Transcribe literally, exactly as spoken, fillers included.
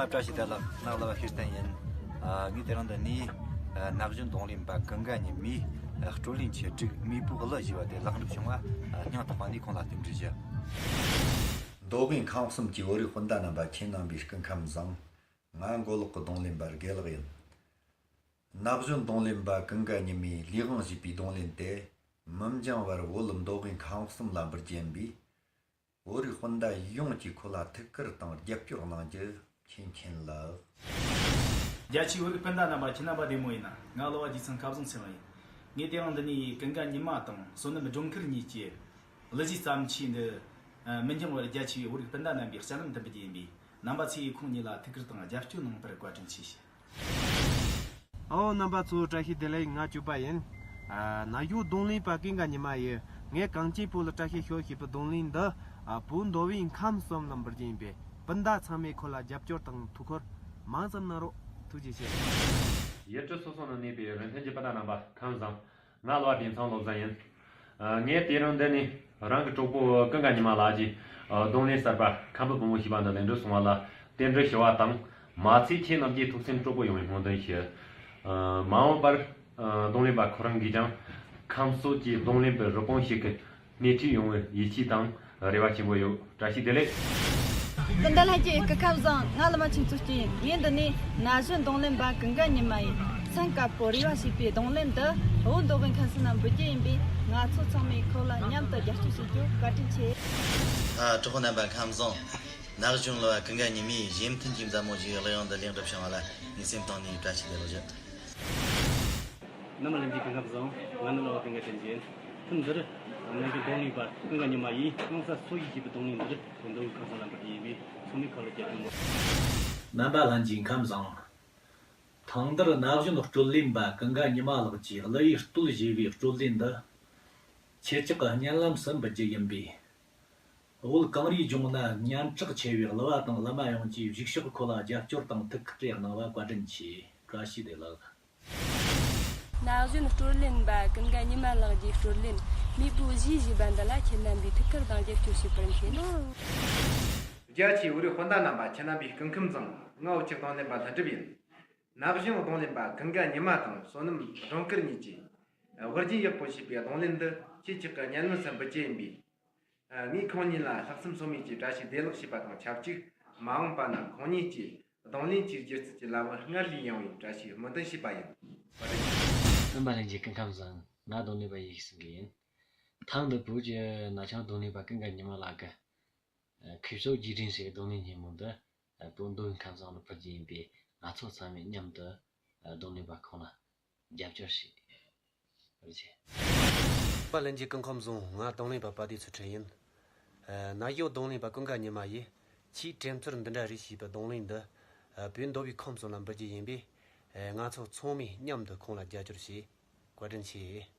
བཀྲ་ཤིས་བདེ་ལེགས། ནགས་ལ་བ་ཤེར་བསྟན་ཡིན། ཨ། ངས་དེ་རིང་འདི་ནས། ཨ། ན་གཞོན་རྡུང་ལེན་པ་ཀུན་དགའ་ཉི་མའི། ཨ། སྤྲོད་ལེན་ཆེད་དྲུག་མེས་པོའི་གླུ་ཞེས་པ་དེ་ལེགས་འགྲུབ་བྱུང་བ། ཨ། སྙིང་ཐག་པ་ནས་ཁོང་ལ་རྟེན་འབྲེལ་ཞུ། མདོ་དབུས་ཁམས་གསུམ་གྱི་བོད་རིགས་སྤུན་ཟླ་རྣམ་པ། ཁྱེད་རྣམ་པའི་སྐུ་ཁམས་བཟང་། ང་མགོ་ལོག་གི་རྡུང་ལེན་པ་དགེ་ལེགས་ཡིན། ན་གཞོན་རྡུང་ལེན་པ་ཀུན་དགའ་ཉི་མས་ལས་དབང་བྱས་པའི་རྡུང་ལེན་དེ་མི་འགྱང་བར་བོད་མདོ་དབུས་ཁམས་གསུམ་ལ་འབུལ་རྒྱུ་ཡིན་པས། བོད་རིགས་སྤུན་ཟླ་ཡོངས་ཀྱིས་ཁོ་ལ་ཐུགས་ཁུར་དང་རྒྱབ་སྐྱོར་གནང་རྒྱུ་མཁྱེན་མཁྱེན་ལགས། རྒྱ་ཆེའི་བོད་རིགས་སྤུན་ཟླ་རྣམ་པ། ཁྱེད་རྣམ་པ་བདེ་མོ་ཡིན་ན། ང་གླུ་བ་རྗེ་བཙུན་སྐལ་བཟང་ཚེ་དབང་ཡིན། ངས་དེ་རིང་འདི་ནས་ཀུན་དགའ་ཉི་མ་དང་བསོད་ནམས་སྒྲོལ་དཀར་གཉིས་ཀྱི་གླུ་གཞས་བརྩམས་ཆོས་འདི། ཨ། མི་འགྱང་བར་རྒྱ་ཆེ་བའི་བོད་རིགས་སྤུན་ཟླ་རྣམ་པའི་སྤྱན་ལམ་དུ་འབུལ་རྒྱུ་ཡིན་པས། རྣམ་པ་ཚོས་ཁོང་གཉིས་ལ་ཐུགས་ཁུར་དང་རྒྱབ་སྐྱོར་གནང་བར་བཀའ་དྲིན་ཆེ་ཞུ། ཨོ། རྣམ་པ་ཚོ་བཀྲ་ཤིས་བདེ་ལེགས། ང་སྐྱོབ་པ་ཡིན། ཨ། ན་གཞོན་རྡུང་ལེན་པ་ཀུན་དགའ་ཉི་མ་ཡིས་ངས་གངས་ཅན་བོད་ལ་བཀྲ་ཤིས་ཤོག་ཞེས་པའི་རྡུང་ལེན་འདི། ཨ། བོད་མདོ་དབུས་ཁམས་གསུམ་ལ་འབུལ་རྒྱུ་ཡིན་པས། སྤུན་ཟླ་ཚང་མས་ཁོ་ལ་རྒྱབ་སྐྱོར་དང་ཐུགས་ཁུར་མང་ཙམ་གནང་རོགས། ཐུགས་རྗེ་ཆེ། ཡུལ་གྲུ་སོ་སོ་ནས་གནས་པའི་རིན་ཐང་གི་སྤུན་ཟླ་རྣམ་པ་ཁམས་བཟང་། ང་གླུ་བ་བདེ་ཚང་བློ་བཟང་ཡིན། ཨ། ངས་དེ་རིང་འདི་ནས་རང་གི་གྲོགས་པོ་ཀུན་དགའ་ཉི་མ་ལགས་ཀྱིས། ཨ། རྡུང་ལེན་གསར་པ་ཁམས་པའི་བུ་མོ་ཞེས་པ་འདི་ལེགས་འགྲུབ་སོང་བ་ལ་རྟེན་འབྲེལ་ཞུ་བ་དང་། མ་ཚད་ཁྱེད་རྣམས་ཀྱི་ཐུགས་སེམས་སྤྲོ་པོ་ཡོང་བའི་སྨོན་འདུན་ཞུ། ཨ། མ་འོངས་པར། ཨ། རྡུང་ལེན་པ་ཁོ་རང་གིས་ཀྱང་ཁམས་གསོ་བཅས་རྡུང་ལེན་པའི་རི་བོང་ཞིག་གི་སྣེ་ཁྲིད་ཡོང་བའི་ཡིད་ཆེས་དང་རེ་བ་ཆེན་པོ་ཡོད། བཀྲ་ཤིས་བདེ་ལེགས། སྤུན་ཟླ་ལྷན་རྒྱས་སྐུ་ཁམས་བཟང་། ང་གླུ་མ་ཆོས་མཚོ་སྐྱིད་ཡིན། ངས་འདི་ནས་ན་གཞོན་རྡུང་ལེན་པ་ཀུན་དགའ་ཉི་མ་ཡིས་སེམས་དཀར་པོ་རེ་བ་ཞེས་པའི་རྡུང་ལེན་འདི་བོད་མདོ་དབུས་ཁམས་གསུམ་ལ་འབུལ་རྒྱུ་ཡིན་པས། ང་ཚོ་ཚང་མས་ཁོ་ལ་མཉམ་དུ་རྒྱབ་སྐྱོར་བྱེད་རྒྱུ། བཀའ་དྲིན་ཆེ། ཨ། གྲོགས་པོ་རྣམ་པ་ཁམས་བཟང་། ན་གཞོན་གླུ་བ་ཀུན་དགའ་ཉི་མས་གཞས་མཐུན་གྱི་མཛའ་མོ་ཞིག་གླུ་དབྱངས་འདི་ལེགས་འགྲུབ་བྱུང་བ་ལ་ངའི་སེམས་གཏིང་ནས་བཀྲ་ཤིས་བདེ་ལེགས་ཞུ། རྣམ་པ་ལྷན་རྒྱས་སྐུ་ཁམས་བཟང་། ང་ནི་གླུ་བ་ཀུན་དགའ་བསྟན་འཛིན། ཐེངས་འདིར་ང་གི་རྡུང་ལེན་པ་ཀུན་དགའ་ཉི་མ་ཡིས་སྣང་ས་སོ་ཡིས་བྱས་པའི་རྡུང་ལེན་འདིར་བོད་མདོ་དབུས་ཁམས་གསུམ་ལ་འབུལ་རྒྱུ་ཡིན་པས། ཚང་མས་ཁ་ལོ་བརྒྱབ་སྟེ། རྣམ་པ་ལྷན་རྒྱས་ཁམས་བཟང་། ཐེངས་འདིར་ན་གཞོན་སྤྲོད་ལེན་པ་ཀུན་དགའ་ཉི་མ་ལགས་ཀྱིས་གླུ་ཡི་སྟོད་ཞེས་པའི་སྤྲོད་ལེན་འདི་ཁྱེད་ཅག་གི་སྙན་ལམ་སུ་འབུལ་རྒྱུ་ཡིན་པས། བོད་གངས་རིའི་ལྗོངས་ན་སྙན་གྲགས་ཆེ་བའི་གླུ་བ་དང་གླུ་མ་ཡོངས་ཀྱིས་གཞུག་ཕྱོགས་ཁོ་ལ་རྒྱབ་སྐྱོར་དང་ཐུགས་ཁུར་གནང་བ་བཀའ་དྲིན་ཆེ། བཀྲ་ཤིས་བདེ་ལེགས། ན་གཞོན་སྤྲོད་ལེན་པ་ཀུན་དགའ་ཉི་མ་ལགས་ཀྱི་སྤྲོད་ལེན་མེས་པོའི་གཞས་ཞེས་པ་འདི་ལ་ཁྱེད་རྣམ་པས་ཐུགས་ཁུར་དང་རྒྱབ་སྐྱོར་བྱེད་པར་འཚལ། རྒྱ་ཆེའི་བོད་རིགས་སྤུན་ཟླ་རྣམ་པ། ཁྱེད་རྣམ་པའི་སྐུ་ཁམས་བཟང་། ང་བོད་ཀྱི་རྡུང་ལེན་པ་ལྷུན་གྲུབ་ཡིན། ན་གཞོན་རྡུང་ལེན་པ་ཀུན་དགའ་ཉི་མ་དང་བསོད་ནམས་སྒྲོལ་དཀར་གཉིས་ཀྱིས་དབུ་རྒྱན་ཡག་པོ་ཞེས་པའི་རྡུང་ལེན་འདི་ཁྱེད་ཅག་གི་སྙན་ལམ་སུ་འབུལ་རྒྱུ་ཡིན་པས། ངས་ཁོང་གཉིས་ལ་ལྷག་བསམ་ཟོལ་མེད་ཀྱིས་བཀྲ་ཤིས་བདེ་ལེགས་ཞུས་པ་དང་ཆབས་ཅིག་མ་འོངས་པ་ན་ཁོང་གཉིས་ཀྱིས་རྡུང་ལེན་གྱི་སྒྱུ་རྩལ་གྱི་ལམ་བུ་སྔར་ལས་ཡངས་པའི་བཀྲ་ཤིས་སྨོན་འདུན་ཞུས་པ་ཡིན། བཀའ་དྲིན་ཆེ། རྣམ་པ་ལྷན་རྒྱས་སྐུ་ཁམས་བཟང་། ང་རྡུང་ལེན་པ་ཡེ་ཤེས་སེང་གེ་ཡིན། ཐེངས་འདི་བོད་ཀྱི་ན་ཆུང་རྡུང་ལེན་པ་ཀུན་དགའ་ཉི་མ་ལགས་ཀྱིས་ཁུ་བྱུག་རྗེས་དྲན་ཞེས་རྡུང་ལེན་སྙན་མོ་འདི་བོད་མདོ་དབུས་ཁམས་གསུམ་ལ་ཕུལ་རྒྱུ་ཡིན་པས། ང་ཚོ་ཚང་མས་མཉམ་དུ་རྡུང་ལེན་པ་ཁོང་ལ་རྒྱབ་སྐྱོར་བྱེད། རེད་ཆེ། པ་ལྷན་རྒྱས་སྐུ་ཁམས་བཟང་། ང་རྡུང་ལེན་པ་པ་དེ་ཚུལ་ཁྲིམས་ཡིན། ན་གཞོན་རྡུང་ལེན་པ་ཀུན་དགའ་ཉི་མ་ཡིས་ཁྱེད་དྲན་ཚོར་འདི་འདྲ་རེད་ཞེས་པའི་རྡུང་ལེན་འདི་བོད་མདོ་དབུས་ཁམས་གསུམ་ལ་འབུལ་རྒྱུ་ཡིན་པས། ང་ཚོ་ཚང་མས་མཉམ་དུ་ཁོང་ལ་རྒྱབ་སྐྱོར་བྱེད། བཀའ་དྲིན་ཆེ།